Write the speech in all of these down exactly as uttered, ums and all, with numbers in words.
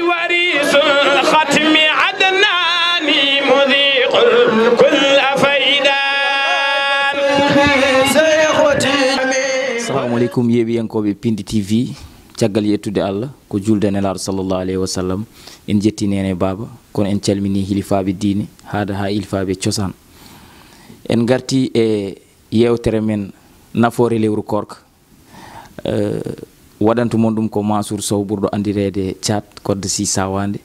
وريث الختم عدنان مذيق الكل فيدان. Assalamu aleykum, yeeɓiyankooɓe Pindi T V. Caggal yettude Allah, ko julde e Nelaaɗo sallallahu alayhi wa sallam, en jetti neene e baaba, kono en calmini hilifaaɓe diine, haada haa hilifaaɓe cosaan. En ngarti e yeewtere men nafoore lewru koorka. Eh, waɗantu mon ɗum ko Mansour Sow, ɓurɗo anndireede Caat, Kodde Sii Saawaande.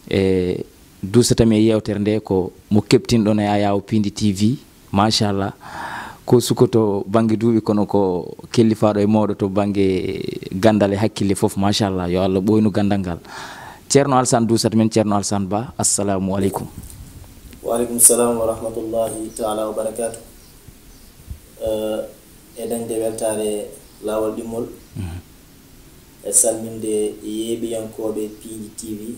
E duusata mi e yeewtere nde ko mo keɓtinɗon e Ayaawo Pindi T V. Machallah. Ko suko to bannge duuɓi, kono ko kellifaaɗo e mawɗo to bannge ganndal e hakkille fof. Machallah. Yo Allah ɓooynu ganndal ngal. Ceerno Alsaan duusata men, Ceerno Alsaan Ba, assalamu aleykum. Wa aleykum salam wa rahmatullahi taala wa barakaatu. Eh, e dañde weltaare laawol ɗimmol, e salminde yeeɓiyankooɓe Piindi T V,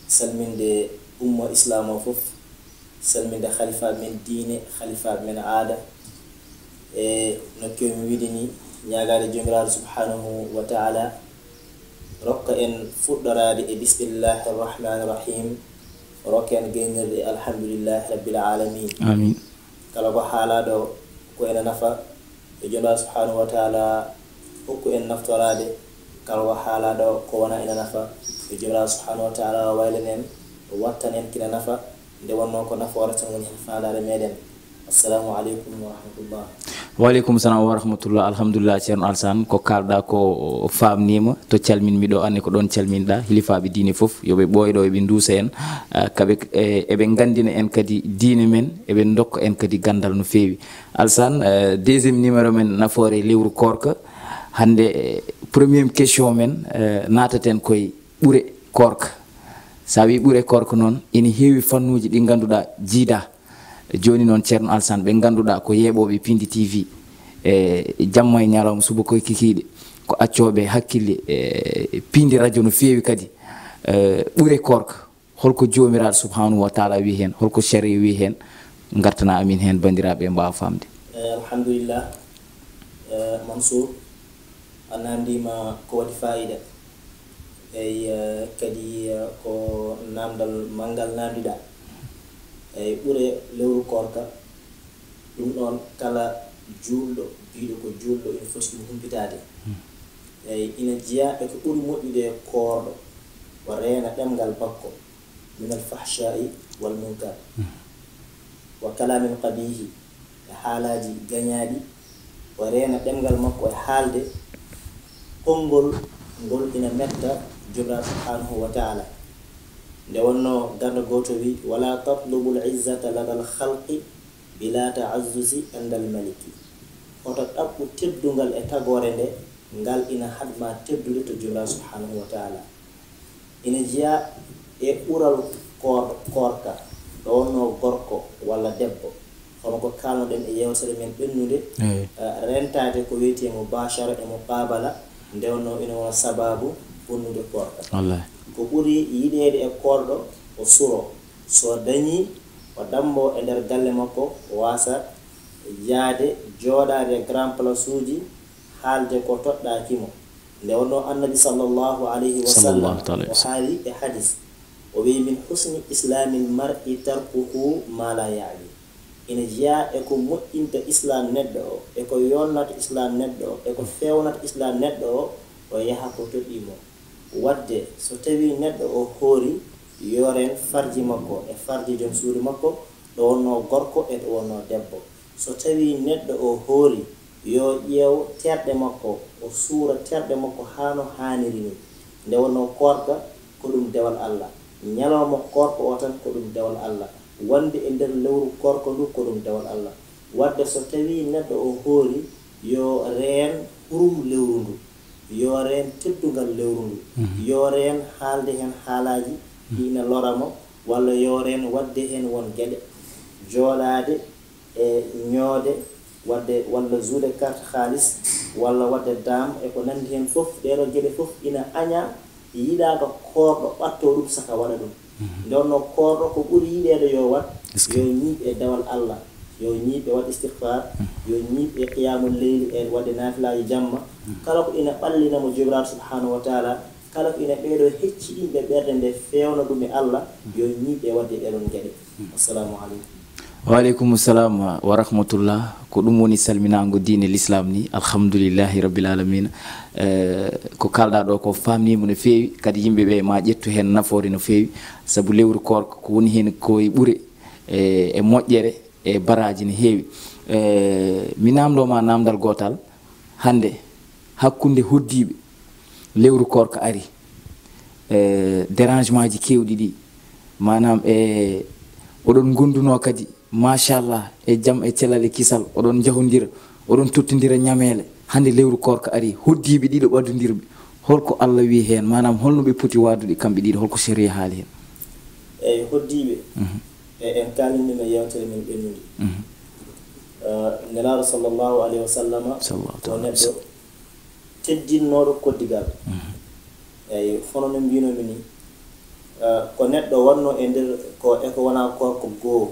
salminde umma islaam o fof, salminde halifaaɓe men diine, halifaaɓe men aada. E no keewmi wiide ni, ñaagaade Joomiraaɗo subhanahu wa taala rokka en fuɗɗoraade e bismillahi rahmani rahim, rokka en gaynirde e alhamdulillahi rabbil alamin. Amin. Kala ko haalaaɗo ko ena nafa, yo Joomiraaɗo subhanahu wa taala hokku en naftoraade. Kala ko haalaaɗo ko wonaa ena nafa, yo Joomiraaɗo subhanahu wa taala waylan en, wattan en kina nafa, nde wonnoo ko nafoore tan woni heen faandaare meɗen. Assalamu aleykum wa rahmatullah. Wa aleykum salam wa rahmatullah. Alhamdulillah, Ceerno Alsaan, ko kaalɗaa ko faamniima. To calminmi ɗo, aan ne ko ɗoon calminɗaa hilifaaɓe diine fof, yo ɓe ɓooy ɗo, eɓe nduusa en, ah, kaɓe, e, eɓe nganndina en kadi diine men, eɓe ndokka en kadi ganndal no feewi. Alsaan, eh, deuxième numéro men nafoore lewru koorka. Hannde, eh, première question men, eh, naataten koye ɓure koorka. So a wii ɓure koorka noon, ina heewi fannuuji ɗi ngannduɗaa jiidaa. Jooni noon, Ceerno Alsaan, ɓe ngannduɗaa ko yeeɓooɓe Pindi T V, e jamma e ñalawma, subaka e kikiiɗe, ko accooɓe hakkille, e piindi rajo no feewi kadi. E ɓure koorka, holko Joomiraaɗo subhanahu wa taala wii heen, holko sariya wii heen, ngartana amin heen, banndiraaɓe mbaawa faamde. Eh, alhamdulillah, eh, Mansour, a naamndiima ko waɗi faayiida. Eyi, eh, kadi, eh, ko naamndal manngal naamndiɗaa. Eyi, ɓure lewru koorka, ɗum ɗoon kala juulɗo biyɗo ko juulɗo ina foti ɗum humpitaade. Eyi, ina jeyaa e ko ɓuri moƴƴude e koorɗo, o reena ɗemngal makko, min al fahshai wal munkar, wa kalamin qabihi, e haalaaji gañaaɗi, o reena ɗemngal makko e haalde konngol ngol ina metta Joomiraaɗo subhanahu wa taala. Nde wonnoo ganndo gooto wii, wala tatlubul izzata ladal khalqi bila ta'azzuzi indal maliki. Hoto ɗaɓɓu teddungal e tagoore nde ngal ina haɗ ma teddude to Joomiraaɗo subhanahu wa taala. Ina jeyaa e ɓural koor-, koorka, ɗo wonnoo gorko walla debbo, hono ko kaalnoɗen e yeewtere men ɓennunde, eh, rentaade ko wiyetee mubaashara e muqaabala, nde wonnoo ina wona sabaabu bonnude koorka. Wallahi. Ko ɓuri yiɗeede e koorɗo, o suro. So dañii, o dammbo e nder galle makko, o waasa yaade, jooɗaade e grand place uji, haalde ko toɗɗaaki mo. Nde wonnoo Annabi sallallahu alayhi wa sallam, sallallahu taala alayhi wa sallam, o haali e hadis, o wiyi, min husni islamil mar'i tarkuhu ma la yaani. Ina jeyaa e ko moƴƴinta islam neɗɗo o, e ko yonnata islam neɗɗo o, e ko feewnata islam neɗɗo o, o yaha ko toɗɗii mo. Waɗde, so tawii neɗɗo o hoori, yo reen farji makko e farji joom suudu makko, ɗo wonnoo gorko e ɗo wonnoo debbo. So tawii neɗɗo o hoori, yo ƴeew terɗe makko, o suura terɗe makko haa no haaniri nii. Nde wonnoo koorka, ko ɗum dewal Allah. Ñalawma koorka o tan, ko ɗum dewal Allah. Wonde e nder lewru koorka ndu, ko ɗum dewal Allah. Waɗde so tawii neɗɗo o hoori, yo reen hurum lewru ndu, yo reen teddungal lewru ndu, yo reen haalde heen haalaaji ɗi ina lora mo, walla yo reen waɗde heen won geɗe, jooɗaade e ñoode, waɗde walla jouer carte kaalis, walla waɗde dame e ko nanndi heen fof. Ɗeeɗoo geɗe fof ina añaa yiɗaaka koorɗo ɓattoo ɗum saka waɗa ɗum. Nde wonnoo koorɗo ko ɓuri yiɗeede yo waɗ, yo ñiiɓ e dewal Allah, yo ñiiɓ e waɗ istighfar, yo ñiiɓ e qiyamul leyli e waɗde naafilaaji jamma. Kala ko ina ɓallina mo Joomiraaɗo subhanahu wa taala, Kala ko ina ɓeeɗo hecciɗinɓe ɓerɗe nde feewna ɗum e Allah, yo ñiiɓ e waɗde ɗeɗon geɗe. Assalamu aleykum. Wa aleykum salam wa rahmatullah. Ko ɗum woni salminaango diine l'islam ni. Alhamdulillahi rabbil alamina. Eh, ko kalɗa ɗo ko famnimo no feewi, kadi yimɓe ɓe ma ƴettu heen nafoore no feewi, sabu lewru koorka ko woni heen ko e ɓure, e, e moƴƴere, e baraaji no heewi. Eh, mi namndo ma namdal gootal, hannde hakkunde hoddiiɓe lewru koorka ari, eh, dérangementji keewɗi ɗi, maanaam e oɗon ngondunoo kadi, machallah, e jam e celal e kisal, oɗon njahondira, oɗon tottondira ñameele. Hannde lewru koorka ari, hoddiiɓe ɗiɗo ɓadondirɓe, holko Allah wi heen? Maanaam holno ɓe poti waadude kamɓe ɗiɗo? Holko sariya haali heen? Eyi, hoddiiɓe, mhm, e en kaalin ɗum e yeewtere men ɓennude. Mhm. Eh, Nelaaɗo sallallahu alayhi wa sallama, sallallahu ko taala neɗɗo teddinnooɗo koddigal. Mhm. Eyi, hono no mbinomi ni, eh, ko neɗɗo wonno e nder ko, e ko wona koorko goo,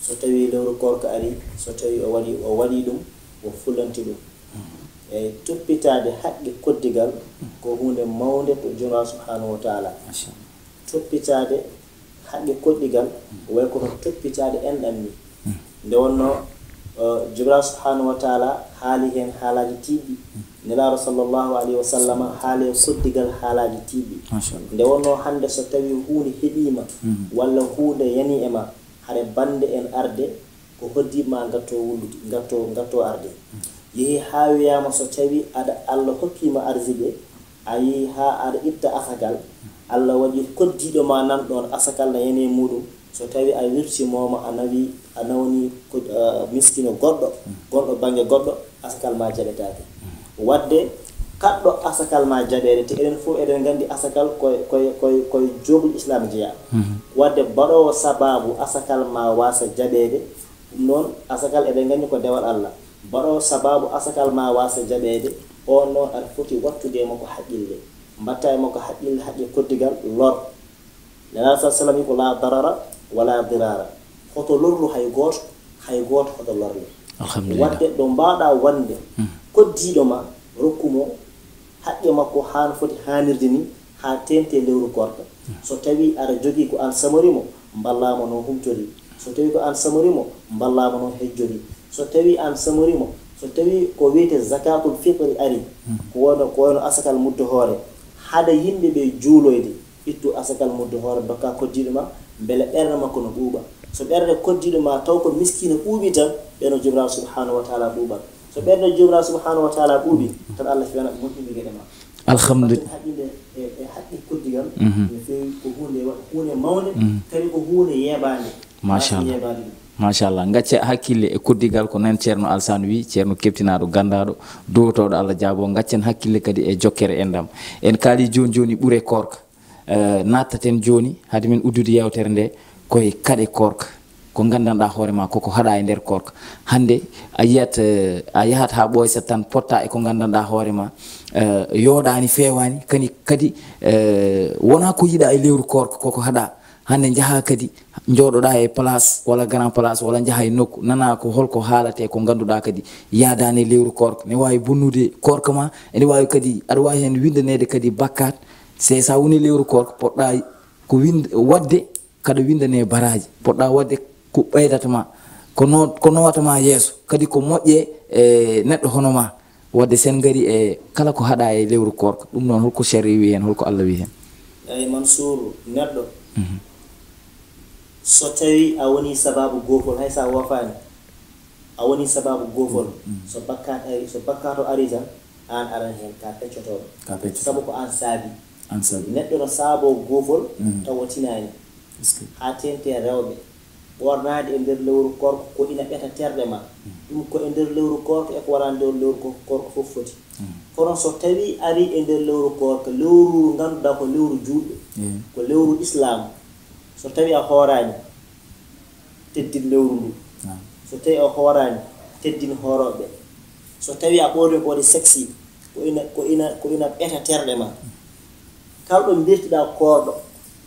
so tawi lewru koorka ari, so tawi o waɗi, o waɗi ɗum, o fulanti ɗum. Mhm. Eyi, toppitaade haqqe koddigal ko huunde mawnde to Joomiraaɗo subhanahu wa taala. Machallah. Toppitaade haqqe koddigal, way kono toppitaade enɗam ni. Nde wonno, eh, Joomiraaɗo subhanahu wa taala haali heen haalaaji tiiɗɗi. Nelaaɗo sallallahu alayhi wa sallama haali e koddigal haalaaji tiiɗɗi. Machallah. Nde wonno hannde so tawi huunde heɓiima, mm, walla huunde yani e ma, hare bannde en arde, ko hoddiiɓe ma ngatto wullude, ngatto, ngatto arde. Yehi haa wiyaama so tawi aɗa, Allah hokkiima arsigue, a yehi haa aɗa itta asakal, Allah waɗi koddiiɗo ma nan ɗoon, asakal na yani e muɗum, so tawi a wirtimooma, a nawi, a nawni ko, eh, miskino goɗɗo, gonɗo bannge goɗɗo, asakal ma jaɓetaake. Waɗde kaɗɗo asakal ma jaɓeede, te eɗen fof eɗen nganndi asakal koye, koye, koye, koye joogol Islam jeyaa. Mhm. Waɗde baɗoowo sabaabu asakal ma waasa jaɓeede, ɗum noon asakal eɗen nganndi ko dewal Allah. Baɗoowo sabaabu asakal ma waasa jaɓeede, oon noon aɗa foti waɗtude e makko haqqille. Mbaɗta e makko haqqille, haqqe koddigal, lor. Nelaaɗo sa sallam wi ko la darara wala dirara. Hoto lorru hay gooto, hay gooto hoto lorre. Alhamdulillah. Waɗde ɗo mbaawɗa wonde, hmm, koddiiɗo ma, rokku mo haqqe makko haa no foti haanirde ni, haa teeŋti e lewru koorka. Hmm. So tawi aɗa jogii ko aan samori mo, mballaa mo no humtori. So tawi ko aan samori mo, mballaa mo no hejjori. So tawi aan samori mo, so tawi ko wiyetee zakatul fitri ari, hmm, ko wano, ko wano asakal muddo hoore, haɗa yimɓe ɓe juuloyde, ittu asakal muddo hoore, ndokka koddiiɗo ma, mbele ɓernde makko no ɓuuɓa. So ɓernde koddiiɗo ma taw ko miskiino ɓuuɓi tan, ɓe no Joomiraaɗo subhanahu wa taala ɓuuɓat. So ɓernde Joomiraaɗo subhanahu wa taala ɓuuɓi, tan Allah fewnat moƴƴinde geɗe ma. Alhamdulillah. Waɗde haqqille e, e haqqe koddigal, mhm, no feewi, ko huunde wa-, huunde mawnde, mhm, kadi ko huunde yeebaande. Machallah. Yeebaade ɗum. Machallah. Ngacce hakkille e koddigal, ko noon Ceerno Alsaan wi, ceerno keptinaaɗo, ganndaaɗo, duwotooɗo, Allah jaabo. Ngaccen hakkille kadi e jokkere enɗam. En kaali jooni jooni ɓure koorka. Eh, nattaten jooni, hade men uddude yeewtere nde, koye kaɗe koorka. Ko nganndanɗaa hoore ma, koko haɗa e nder koorka. Hannde a yiyat, eh, a yahat haa ɓooysa tan potta e ko nganndanɗaa hoore ma, eh, yooɗaani, feewaani, kani kadi, eh, wonaa ko yiɗa e lewru koorka, koko haɗa. Hannde njaha kadi, njooɗoɗa e place, walla grand place, walla njaha e nokku, nana ko holko haalate, ko ngannduɗaa kadi yaadaani e lewru koorka. Ne waawi bonnude koorka ma, ene waawi kadi, aɗa waawi heen winndaneede kadi bakkaat. Se sa woni lewru koorka, poɗɗa ko wind-, waɗde kaɗa winndane baraaji, poɗɗa waɗde ko ɓeydata ma, ko no, ko nowata ma yeeso, kadi ko moƴƴe e neɗɗo hono ma. Waɗde sen ngari e kala ko haɗa e lewru koorka, ɗum noon holko sariya wi heen, holko Allah wi heen? Eyi, Mansuur, neɗɗo, mhm, so tawi a woni sababu goofol, hay sa woofaani, a woni sababu goofol, mm, so bakkaat ari, so bakkaat o ari tan, aan aran heen ka peccotooɗo. Ka peccotooɗo. Sabu ko aan saabi. Aan saabi. Neɗɗo no saaboo goofol, mm, taw o tinaani. Est-ce que? Haa teeŋti e rewɓe. Ɓoornaade e nder lewru koorka ko ina ɓeta terɗe ma. Mm. Ɗum ko e nder lewru koorka e ko wonaa nder lewru ko-, koorka fof foti. Mm. Kono so tawi ari e nder lewru koorka, lewru ngannduɗaa ko lewru juulɓe, mm, ko lewru Islaam, so tawi a hooraani, teddin lewru ndu. Naam. So tawi a hooraani, teddin hoorooɓe. So tawi a ɓoorni ko waɗi sexy, ko ina, ko ina, ko ina ɓeta terɗe ma. Kala ɗo mbirtiɗaa koorɗo,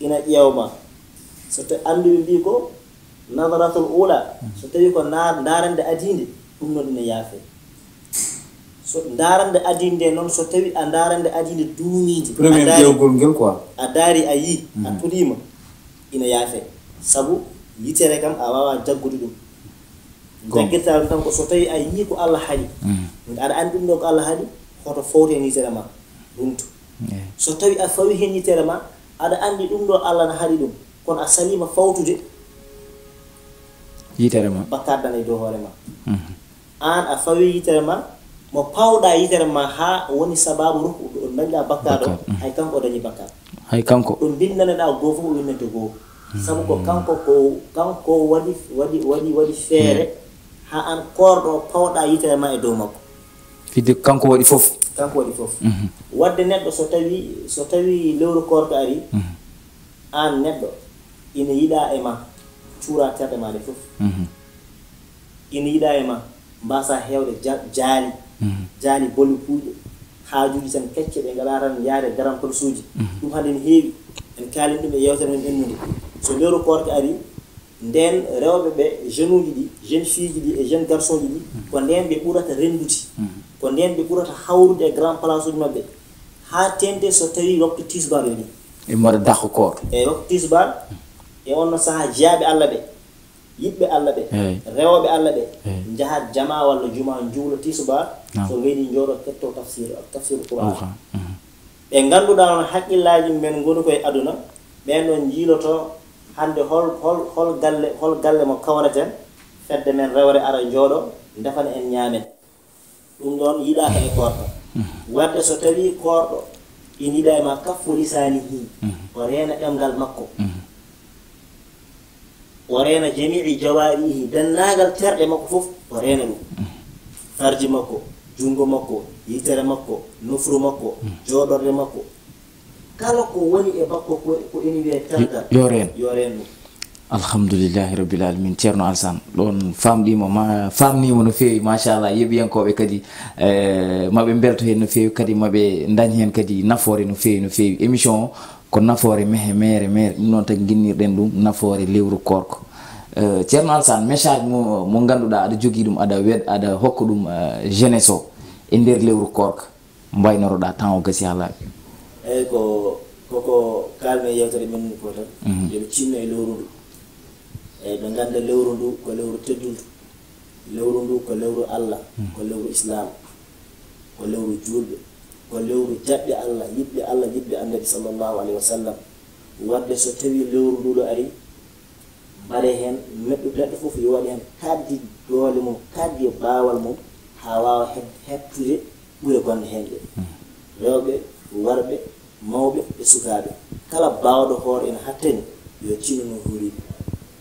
ina ƴeewma. So tawi annduɓe mbii ko nadaratul ula, so tawi ko naar-, ndaarande adiinde, ɗum noon ina yaafee. So ndaarande adii nde noon, so tawi a ndaarande adii nde duumiiji, a premier ndaari, ƴeewgol ngel quoi. A ndaari, a yii, a toliima, ina yaafee. Sabu yitere kam a waawaa jaggude ɗum. Goonga. Jaggirtaa ɗum tan ko so tawi a yii ko Allah haɗi. Aɗa anndi ɗum ɗo ko Allah haɗi, hoto fowte heen yitere ma, rumtu. Eey. So tawi a fawi heen yitere ma, aɗa anndi ɗum ɗo Allah na haɗi ɗum, kono a saliima fawtude, yitere ma, bakkaat dana e dow hoore ma. Aan a fawi yitere ma, mo pawɗa yitere ma haa woni sabaabu rukku, ɗo dañɗa bakkaat o, bakkaat, hay kanko o dañi bakkaat. Hay kanko. Ɗo binndaneɗa goo fof o winnete goo. Sabu ko kanko ko, kanko waɗi, waɗi, waɗi, waɗi feere haa aan koorɗo o pawɗa yitere ma e dow makko. Fidde kanko waɗi fof. Kanko waɗi fof. Waɗde neɗɗo so tawi, so tawi lewru koorka ari, aan neɗɗo ina yiɗa e ma cuura terɗe ma ɗe fof. Ina yiɗa e ma mbasa heewde ja-, jaali, jaali boli puuyɗe, haajuuji tan kecce ɗe ngaɗa tan yaade garan palasuuji. Ɗum hannde ne heewi. En kaalin ɗum e yeewtere men ɓennude. So lewru koorka ari, ndeen rewɓe ɓe, jeune uji ɗi, jeune fille ji ɗi e jeune garçon ji ɗi, ko ndeen ɓe ɓurata renndude. Ko ndeen ɓe ɓurata hawrude e grand place uji maɓɓe. Haa teeŋti so tawi waktu tisbaar yoni. Ɓe mbaɗa dako koor. E waktu tisbaar, e on sahaa jiyaaɓe Allah ɓe, yiɗɓe Allah ɓe, eey, rewooɓe Allah ɓe, eey, njahat jama walla juma njuulo tisbaar, naam, so weeɗi njooɗo ketto tafsir, tafsir Qur'an. Alha. Ɓe ngannduɗaa on hakkillaaji men ngoni koye aduna, ɓeen ɗon njiiloto hannde hol, hol, hol galle, hol galle mo kawneten, fedde men rewre ara njooɗo, ndefana en ñaamen. Ɗum ɗoon yiɗaaka e koorɗo. Waɗde so tawii koorɗo ina yiɗa e ma kaffu lisaanihi, o reena ɗemngal makko. O reena jamii'i jawaarihi, denndaangal terɗe makko fof, o reena ɗum. Farji makko, junngo makko, yitere makko, nofru makko, jooɗorde makko. Kala ko woni e makko ko, ko ina wiyee caggal, yo reen, yo reen ɗum. Alhamdulillahi Rabbil Alamin. Ceerno Alsaan, ɗoon faamɗiima, ma, faamniima no feewi, machallah. Yeɓiyankooɓe kadi, eh, maɓe mbelto heen no feewi, kadi maɓe ndañ heen kadi nafoore no feewi, no feewi. Émission o ko nafoore mehe, meere, meere. Ɗum noon tagi nginnirɗen ɗum nafoore lewru koorko. Eh, Ceerno Alsaan, message mo, mo ngannduɗaa aɗa jogii ɗum, aɗa wed-, aɗa hokka ɗum, eh, jeunesse o e nder lewru koorka. Mbaynoroɗaa temps o gasi haa laaɓi. Eey, ko, ko, ko kaalmi e yeewtere men ko tan, yo ɓe tinno e lewru ndu. Eey, ɓe ngannda lewru ndu ko lewru teddundu. Lewru ndu ko lewru Allah, ko lewru Islaam, ko lewru juulɓe, ko lewru jaɓɓe Allah, yiɗɓe Allah, yiɗɓe Annabi sallallahu alayhi wa sallam. Waɗde so tawii lewru ndu ɗo ari, mbaɗee heen, neɗɗo, neɗɗo fof yo waɗ heen kaddi doole mum, kaddi e baawal mum, haa waawa heɓ-, heɓtude ɓure gonɗe heen ɗe. Rewɓe, worɓe, mawɓe e sukaaɓe. Kala baawɗo hoore ina hattani, yo tinno no huuri.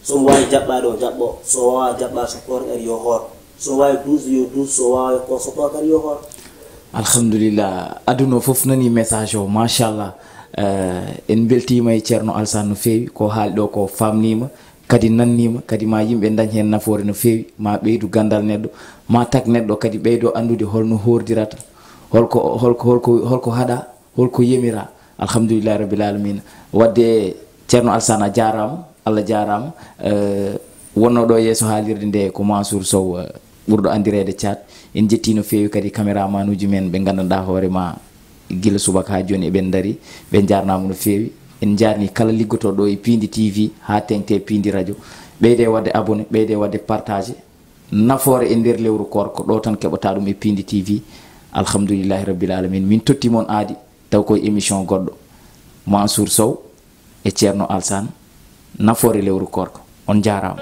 So mo waawi jaɓɓaade o jaɓɓo, so o waawaa jaɓɓaade so koorka ari yo hoor. So waawi duusde yo duus, so waawi ko, so koorka ari yo hoor. Alhamdulillah, aduna o fof nani message o, machallah. Eh, en mbeltiima e Ceerno Alsaan no feewi, ko haali ɗo ko faamniima, kadi nanniima, kadi ma yimɓe ndañ heen nafoore no feewi, ma ɓeydu ganndal neɗɗo, ma tag neɗɗo kadi ɓeydo anndude holno hoordirata, holko, holko, holko, holko haɗa, holko yemira. Alhamdulillahi Rabbil Alamina. Waɗde Ceerno Alsaan a jaaraama, Allah jaaraama. Eh, wonnoo ɗo yeeso haalirde nde ko Mansour Sow, eh, ɓurɗo anndireede Caat. En njettii no feewi kadi caméraman uji men ɓe nganndanɗaa hoore ma gila subaka haa jooni eɓen ndarii. Ɓe njaarnaama no feewi. En njaarnii kala liggotooɗo ɗo e Piindi T V haa teeŋti e Piindi Radio. Ɓeydee waɗde abonné, ɓeydee waɗde partagé. Nafoore e nder lewru koorko ɗo tan keɓataa ɗum e Piindi T V. Alhamdulillahi Rabbil Alamin. Min totti mon aadi. Taw koye émission goɗɗo, Mansour Sow e Ceerno Alsaan, nafoore lewru koorko. On njaaraama.